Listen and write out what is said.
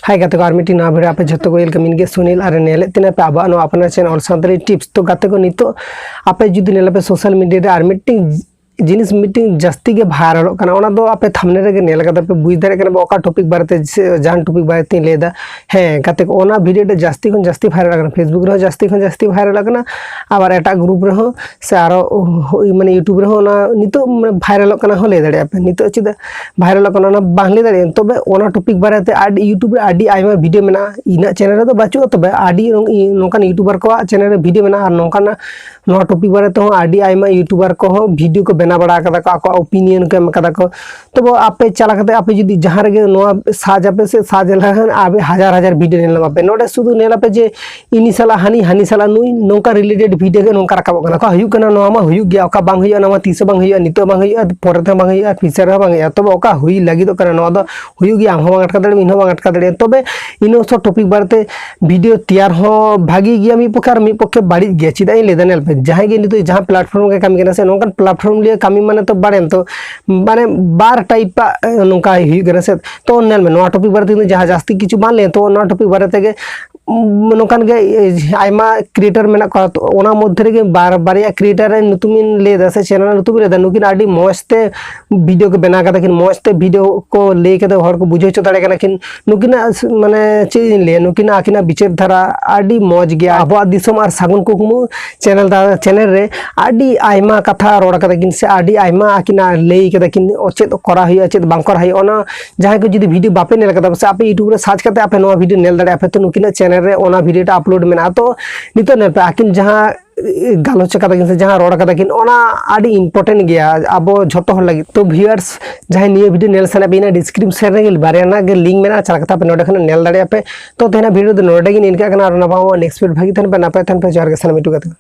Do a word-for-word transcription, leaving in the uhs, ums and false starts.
ᱦᱟᱭ ᱜᱟᱛᱮ ᱠᱚ, ᱟᱨ ᱢᱤᱫᱴᱤᱡ ᱱᱟᱣᱟ ᱵᱷᱤᱰᱤᱭᱳ ᱟᱯᱮ ᱡᱷᱚᱛᱚ ᱠᱚ ᱣᱮᱞᱠᱟᱢ ᱤᱧ ᱜᱮ ᱥᱩᱱᱤᱞ, ᱟᱨ ᱧᱮᱞᱮᱫ ᱛᱟᱦᱮᱱᱟ ᱯᱮ ᱟᱵᱚᱣᱟᱜ ᱱᱚᱣᱟ ᱟᱯᱱᱟᱨ ᱪᱮᱱᱮᱞ ᱚᱞ ᱥᱟᱱᱛᱟᱲᱤ ᱴᱤᱯᱥ᱾ ᱛᱚ ᱜᱟᱛᱮ ᱠᱚ, ᱱᱤᱛᱚᱜ ᱟᱯᱮ ᱡᱩᱫᱤ ᱧᱮᱞᱟᱯᱮ ᱥᱳᱥᱟᱞ ᱢᱤᱰᱤᱭᱟ ᱨᱮ ᱟᱨ ᱢᱤᱫᱴᱤᱡ ᱡᱤᱱᱤᱥ ᱢᱤᱫᱴᱤᱡ ᱡᱟᱹᱥᱛᱤ ᱜᱮ ᱵᱷᱟᱭᱨᱟᱞᱚᱜ ᱠᱟᱱᱟ, ᱚᱱᱟ ᱫᱚ ᱟᱯᱮ ᱛᱷᱟᱢᱵᱽᱱᱮᱞ ᱨᱮᱜᱮ ᱧᱮᱞ ᱠᱟᱫᱟ ᱯᱮ, ᱵᱩᱡᱽ ᱫᱟᱲᱮᱭᱟᱜ ᱠᱟᱱᱟ ᱯᱮ ᱚᱠᱟ ᱴᱚᱯᱤᱠ ᱵᱟᱨᱮᱛᱮ ᱥᱮ ᱡᱟᱦᱟᱱ ᱴᱚᱯᱤᱠ ᱵᱟᱨᱮᱛᱮᱧ ᱞᱟᱹᱭᱫᱟ᱾ ᱦᱮᱸ ᱜᱟᱛᱮ ᱠᱚ, ᱚᱱᱟ ᱵᱷᱤᱰᱤᱭᱳ ᱫᱚ ᱡᱟᱹᱥᱛᱤ ᱠᱷᱚᱱ ᱡᱟᱹᱥᱛᱤ ᱵᱷᱟᱭᱨᱟᱞ ᱠᱟᱱᱟ, ᱯᱷᱮᱥᱵᱩᱠ ᱨᱮᱦᱚᱸ ᱡᱟᱹᱥᱛᱤ ᱠᱷᱚᱱ ᱡᱟᱹᱥᱛᱤ ᱵᱷᱟᱭᱨᱟᱞ ᱠᱟᱱᱟ, ᱟᱵᱟᱨ ᱮᱴᱟᱜ ᱜᱨᱩᱯ ᱨᱮᱦᱚᱸ ᱥᱮ ᱟᱨᱚ ᱳ, ᱳ, ᱢᱟᱱᱮ ᱭᱩᱴᱩᱵᱽ ᱨᱮᱦᱚᱸ ᱚᱱᱟ ᱱᱤᱛᱚᱜ ᱢᱟᱱᱮ ᱵᱷᱟᱭᱨᱟᱞᱚᱜ ᱠᱟᱱᱟ ᱦᱚᱸ ᱞᱟᱹᱭ ᱫᱟᱲᱮᱭᱟᱜᱼᱟ ᱯᱮ᱾ ᱱᱤᱛᱚᱜ ᱪᱮᱫᱟᱜ ᱵᱷᱟᱭᱨᱟᱞᱚᱜ ᱠᱟᱱᱟ ᱚᱱᱟ ᱵᱟᱝ ᱞᱟᱹᱭ ᱫᱟᱲᱮᱭᱟᱜᱼᱟ, ᱛᱚᱵᱮ ᱚᱱᱟ ᱴᱚᱯᱤᱠ ᱵᱟᱨᱮᱛᱮ ᱟᱹᱰᱤ ᱭᱩᱴᱩᱵᱽ ᱨᱮ ᱟᱹᱰᱤ ᱟᱭᱢᱟ ᱵᱷᱤᱰᱤᱭᱳ ᱢᱮᱱᱟᱜᱼᱟ, ᱤᱧᱟᱹᱜ ᱪᱮᱱᱮᱞ ᱨᱮᱫᱚ ᱵᱟᱹᱪᱩᱜᱼᱟ, ᱛᱚᱵᱮ ᱟᱹᱰᱤ ᱱᱚᱝ-, ᱤ-, ᱱᱚᱝᱠᱟᱱ ᱭᱩᱴᱩᱵᱟᱨ ᱠᱚᱣᱟᱜ ᱪᱮᱱᱮᱞ ᱨᱮ ᱵᱷᱤᱰᱤᱭᱳ ᱢᱮᱱᱟᱜᱼᱟ, ᱟᱨ ᱱᱚᱝᱠᱟᱱᱟᱜ ᱱᱚᱣᱟ ᱴᱚᱯᱤᱠ ᱵᱟᱨᱮ ᱛᱮᱦᱚᱸ ᱟᱹᱰᱤ ᱟᱭᱢᱟ ᱭᱩᱴᱩᱵᱟᱨ ᱠᱚᱦᱚᱸ ᱵᱷᱤᱰᱤᱭᱳ ᱠᱚ ᱵᱮᱱᱟᱣ ᱵᱟᱲᱟ ᱠᱟᱫᱟ ᱠᱚ, ᱟᱠᱚᱣᱟᱜ ᱳᱯᱤᱱᱤᱭᱚᱱ ᱠᱚ ᱮᱢ ᱠᱟᱫᱟ ᱠᱚ᱾ ᱛᱚᱵᱮ ᱟᱯᱮ ᱪᱟᱞᱟᱣ ᱠᱟᱛᱮ ᱟᱯᱮ ᱡᱩᱫᱤ ᱡᱟᱦᱟᱸ ᱨᱮᱜᱮ ᱱᱚᱣᱟ ᱥᱟᱨᱪ ᱟᱯᱮ ᱥᱮ ᱥᱟᱨᱪ ᱞᱮᱠᱷᱟᱱ ᱟᱯᱮ ᱦᱟᱡᱟᱨ ᱦᱟᱡᱟᱨ ᱵᱷᱤᱰᱤᱭᱳ ᱧᱮᱞ ᱧᱟᱢᱟ ᱯᱮ᱾ ᱱᱚᱰᱮ ᱥᱩᱫᱷᱩ ᱧᱮᱞ ᱟᱯᱮ ᱡᱮ ᱤᱱᱤ ᱥᱟᱞᱟᱜ ᱦᱟᱹᱱᱤ, ᱦᱟᱹᱱᱤ ᱥᱟᱞᱟᱜ ᱱᱩᱭ, ᱱᱚᱝᱠᱟ ᱨᱤᱞᱮᱴᱮᱰ ᱵᱷᱤᱰᱤᱭᱳ ᱜᱮ ᱱᱚᱝᱠᱟ ᱨᱟᱠᱟᱵᱚᱜ ᱠᱟᱱᱟ᱾ ᱚᱠᱟ ᱦᱩᱭᱩᱜ ᱠᱟᱱᱟ ᱱᱚᱣᱟ ᱢᱟ ᱦᱩᱭᱩᱜ ᱜᱮᱭᱟ, ᱚᱠᱟ ᱵᱟᱝ ᱦᱩᱭᱩᱜᱼᱟ ᱱᱚᱣᱟ ᱢᱟ ᱛᱤᱥ ᱦᱚᱸ ᱵᱟᱝ ᱦᱩᱭᱩᱜᱼᱟ, ᱱᱤᱛᱚᱜ ᱵᱟᱝ ᱦᱩᱭᱩᱜᱼᱟ, ᱯᱚᱨᱮ ᱛᱮᱦᱚᱸ ᱵᱟᱝ ᱦᱩᱭᱩᱜᱼᱟ, ᱯᱷᱤᱭᱩᱪᱟᱨ ᱨᱮᱦᱚᱸ ᱵᱟᱝ ᱦᱩᱭᱩᱜᱼᱟ᱾ ᱛᱚᱵᱮ ᱚᱠᱟ ᱦᱩᱭ ᱞᱟᱹᱜᱤᱫᱚᱜ ᱠᱟᱱᱟ ᱱᱚᱣᱟ ᱫᱚ ᱦᱩᱭᱩᱜ ᱜᱮᱭᱟ, ᱟᱢ ᱦᱚᱸ ᱵᱟᱝ ᱟᱴᱠᱟᱣ ᱫᱟᱲᱮᱭᱟᱜᱼᱟ, ᱤᱧ ᱦᱚᱸ ᱵᱟᱝ ᱟᱴᱠᱟᱣ ᱫᱟᱲᱮᱭᱟᱜᱼᱟ᱾ ᱛᱚᱵᱮ ᱤᱱᱟᱹ ᱥᱚᱵ ᱴᱚᱯᱤᱠ ᱵᱟᱨᱮᱛᱮ ᱵᱷᱤᱰᱤᱭᱳ ᱛᱮᱭᱟᱨ ᱦᱚᱸ ᱵᱷᱟᱜᱤ ᱜᱮᱭᱟ ᱢᱤᱫ ᱯᱚᱠᱷᱮ, ᱟᱨ ᱢᱤᱫ ᱯᱚᱠᱷᱮ ᱵᱟᱹᱲᱤᱡ ᱜᱮᱭᱟ᱾ ᱪᱮᱫᱟᱜ ᱤᱧ ᱞᱟᱹᱭᱫᱟ, ᱧᱮᱞ ᱯᱮ, ᱡᱟᱦᱟᱸᱭ ᱜᱮ ᱱᱤᱛᱚᱜ ᱡᱟᱦᱟᱸ ᱯᱞᱟᱴᱯᱷᱚᱨᱢ ᱨᱮ ᱠᱟᱹᱢᱤ ᱠᱟᱱᱟ ᱥᱮ, ᱱᱚᱝᱠᱟᱱ ᱯᱞᱟᱴᱯᱷᱚᱨᱢ ᱞᱤᱭᱟᱹ ᱠᱟᱹᱢᱤ ᱢᱟᱱᱮ ᱛᱚ ᱵᱟᱲᱟᱭᱟᱢ ᱛᱚ, ᱢᱟᱱᱮ ᱵᱟᱨ ᱴᱟᱭᱤᱯ ᱟᱜ ᱱᱚᱝᱠᱟ ᱦᱩᱭᱩᱜ ᱠᱟᱱᱟ ᱥᱮ᱾ ᱛᱚ ᱧᱮᱞ ᱢᱮ, ᱱᱚᱣᱟ ᱴᱚᱯᱤᱠ ᱵᱟᱨᱮ ᱛᱮ ᱡᱟᱦᱟᱸ ᱡᱟᱹᱥᱛᱤ ᱠᱤᱪᱷᱩ ᱵᱟᱝ ᱞᱟᱹᱭᱟ, ᱛᱚ ᱱᱚᱣᱟ ᱴᱚᱯᱤᱠ ᱵᱟᱨᱮ ᱛᱮᱜᱮ ᱩᱢ, ᱱᱚᱝᱠᱟᱱ ᱜᱮ, ᱮ, ᱟᱭᱢᱟ ᱠᱨᱤᱭᱮᱴᱟᱨ ᱢᱮᱱᱟᱜ ᱠᱚᱣᱟ, ᱛᱚ ᱚᱱᱟ ᱢᱚᱫᱽᱫᱷᱮ ᱨᱮᱜᱮ ᱵᱟᱨ, ᱵᱟᱨᱭᱟ ᱠᱨᱤᱭᱮᱴᱟᱨ ᱨᱮᱱ ᱧᱩᱛᱩᱢᱤᱧ ᱞᱟᱹᱭ ᱮᱫᱟ ᱥᱮ ᱪᱮᱱᱮᱞ ᱧᱩᱛᱩᱢᱤᱧ ᱞᱟᱹᱭ ᱮᱫᱟ, ᱱᱩᱠᱤᱱ ᱟᱹᱰᱤ ᱢᱚᱸᱡᱽ ᱛᱮ ᱵᱷᱤᱰᱤᱭᱳ ᱠᱚ ᱵᱮᱱᱟᱣ ᱠᱟᱫᱟ ᱠᱤᱱ, ᱢᱚᱸᱡᱽ ᱛᱮ ᱵᱷᱤᱰᱤᱭᱳ ᱠᱚ ᱞᱟᱹᱭ ᱠᱟᱫᱟ, ᱦᱚᱲ ᱠᱚ ᱵᱩᱡᱷᱟᱹᱣ ᱦᱚᱪᱚ ᱫᱟᱲᱮ ᱠᱟᱱᱟ ᱠᱤᱱ᱾ ᱱᱩᱠᱤᱱᱟᱜ ᱥ-, ᱢᱟᱱᱮ ᱪᱮᱫ ᱤᱧ ᱞᱟᱹᱭᱟ, ᱱᱩᱠᱤᱱᱟᱜ ᱟᱹᱠᱤᱱᱟᱜ ᱵᱤᱪᱟᱹᱨ ᱫᱷᱟᱨᱟ ᱟᱹᱰᱤ ᱢᱚᱸᱡᱽ ᱜᱮᱭᱟ᱾ ᱟᱵᱚᱣᱟᱜ ᱫᱤᱥᱚᱢ ᱟᱨ ᱥᱟᱹᱜᱩᱱ ᱠᱩᱠᱢᱩ ᱪᱮᱱᱮᱞ ᱫᱟ-, ᱪᱮᱱᱮᱞ ᱨᱮ ᱟᱹᱰᱤ ᱟᱭᱢᱟ ᱠᱟᱛᱷᱟ ᱨᱚᱲ ᱠᱟᱫᱟ ᱠᱤᱱ ᱥᱮ ᱟᱹᱰᱤ ᱟᱭᱢᱟ ᱟᱹᱠᱤᱱᱟᱜ ᱞᱟᱹᱭ ᱠᱟᱫᱟ ᱠᱤᱱ, ᱪᱮᱫ ᱠᱚᱨᱟᱣ ᱦᱩᱭᱩᱜᱼᱟ, ᱪᱮᱫ ᱵᱟᱝ ᱠᱚᱨᱟᱣ ᱦᱩᱭᱩᱜᱼᱟ, ᱚᱱᱟ ᱡᱟᱦᱟᱸᱭ ᱠᱚ ᱡᱩᱫᱤ ᱵᱷᱤᱰᱤᱭᱳ ᱵᱟᱯᱮ ᱧᱮᱞ ᱠᱟᱫᱟ, ᱯᱟᱥᱮ ᱟᱯᱮ ᱭᱩᱴᱩᱵᱽ ᱨᱮ ᱥᱟᱨᱪ ᱠᱟᱛᱮ ᱟᱯᱮ ᱱᱚᱣᱟ ᱵᱷᱤᱰᱤᱭᱳ ᱧᱮᱞ ᱫᱟᱲᱮᱭᱟᱜᱼᱟ ᱯᱮ᱾ ᱛᱚ ᱱᱩᱠᱤᱱᱟᱜ ᱪᱮᱱᱮᱞ ᱨᱮ ᱚᱱᱟ ᱵᱷᱤᱰᱤᱭᱳ ᱴᱟ ᱟᱯᱞᱳᱰ ᱢᱮᱱᱟᱜᱼᱟ᱾ ᱛᱚ ᱱᱤᱛᱚᱜ ᱧᱮᱞ ᱯᱮ, ᱟᱹᱠᱤᱱ ᱡᱟᱦᱟᱸ ᱜᱟᱞᱚᱪ ᱠᱟᱫᱟ ᱠᱤᱱ ᱥᱮ ᱡᱟᱦᱟᱸ ᱨᱚᱲ ᱠᱟᱫᱟ ᱠᱤᱱ, ᱚᱱᱟ ᱟᱹᱰᱤ ᱤᱢᱯᱚᱨᱴᱮᱱᱴ ᱜᱮᱭᱟ ᱟᱵᱚ ᱡᱷᱚᱛᱚ ᱦᱚᱲ ᱞᱟᱹᱜᱤᱫ᱾ ᱛᱚ ᱵᱷᱤᱭᱩᱣᱟᱨᱥ, ᱡᱟᱦᱟᱸᱭ ᱱᱤᱭᱟᱹ ᱵᱷᱤᱰᱤᱭᱳ ᱧᱮᱞ ᱥᱟᱱᱟᱭᱮᱫ ᱯᱮᱭᱟ, ᱰᱤᱥᱠᱨᱤᱯᱥᱚᱱ ᱨᱮ ᱵᱟᱨᱭᱟ ᱨᱮᱱᱟᱜ ᱜᱮ ᱞᱤᱝᱠ ᱢᱮᱱᱟᱜᱼᱟ, ᱪᱟᱞᱟᱣ ᱠᱟᱛᱮ ᱟᱯᱮ ᱱᱚᱰᱮ ᱠᱷᱚᱱ ᱧᱮᱞ ᱫᱟᱲᱮᱭᱟᱜᱼᱟ ᱯᱮ᱾ ᱛᱚ ᱛᱮᱦᱮᱧᱟᱜ ᱵᱷᱤᱰᱤᱭᱳ ᱫᱚ ᱱᱚᱰᱮ ᱜᱮ ᱱᱤᱝᱠᱟᱹᱜ ᱠᱟᱱᱟ, ᱟᱨ ᱚᱱᱟ ᱵᱟᱝ ᱱᱮᱠᱥᱴ ᱵᱷᱤᱰᱤᱭᱳ ᱵᱷᱟᱹᱜᱤ ᱛᱟᱦᱮᱱ ᱯᱮ, ᱱᱟᱯᱟᱭ ᱛᱟᱦᱮᱱ ᱯᱮ᱾ ᱡᱚᱦᱟᱨ ᱜᱮ ᱥᱟᱱᱟᱢ ᱴᱩ ᱜᱟᱛᱮ ᱠᱚ᱾